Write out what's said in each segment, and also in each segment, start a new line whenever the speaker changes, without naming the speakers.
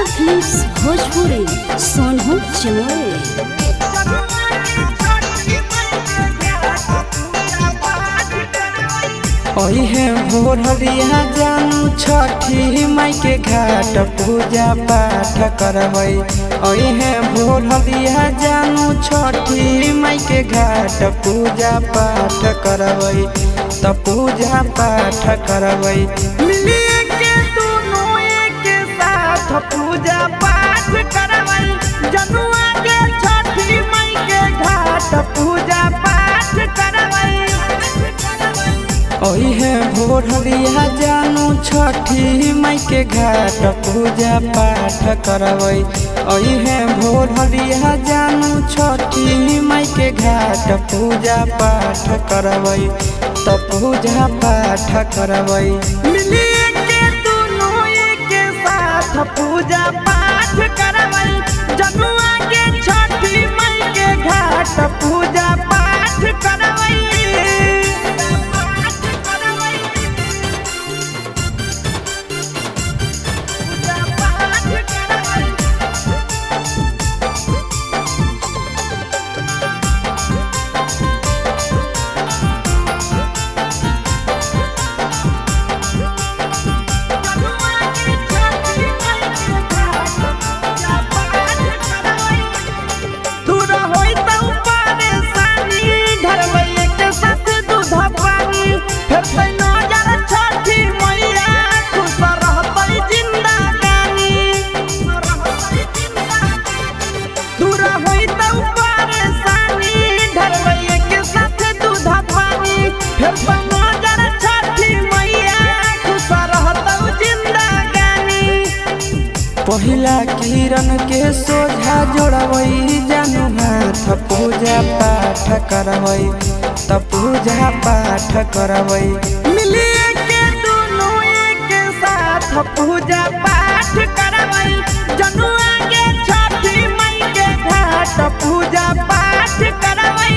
Radha films Bhojpuri Sonhu Chamoli.
ओहे भोरहरिया जानू छठी माई के घाट पूजा पाठ करबै। ओहे भोरहरिया जानू छठी माई के घाट पूजा पाठ करबै, त पूजा पाठ करबै। मिलिए के दोनों एक साथ पूजा पाठ करबै, जनुआ के छठी माई के घाट पूजा पाठ करबै। ओहे भोरहरिया जानू छठी माई के घाट पूजा पाठ करबै। ओहे भोरहरिया जानू छठी माई के घाट पूजा पाठ करबै, त पूजा पाठ करबै। मिलिए के दोनों एक साथ पूजा पाठ करबै, जनुआ के छठी माई के घाट पूजा पाठ करबै। पहिला किरण के सोझा जोड़बै जानू हाथ पूजा पाठ करबै, त पूजा पाठ करबै। मिलिए के दोनों एक साथ पूजा पाठ करबै, जनुआ के छठी माई के घाट पूजा पाठ करबै।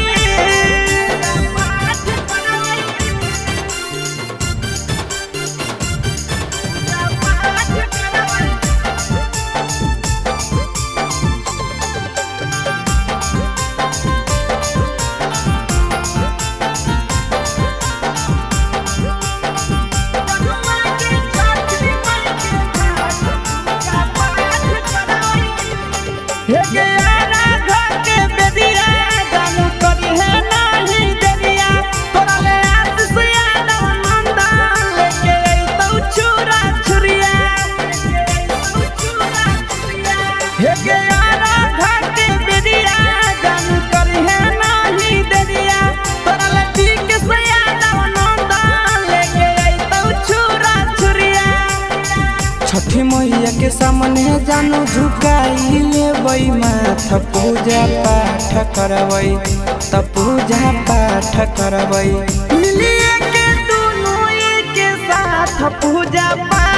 हे राधा के बेदिया जानू करी है नाही देरिया, तोरा ले आशीष यादव नंदन लेके अइतौ छुरा छुरिया। हे राधा के बेदिया जानू करी है नाही देरिया, तोरा ले ठीक से यादव नंदन लेके अइतौ छुरा छुरिया। छठी मैया के सामने जानू झुकाई लेबै माथ पूजा पाठ करबै, त पूजा पाठ करबै। मिलिए के दोनों एक साथ पूजा पाठ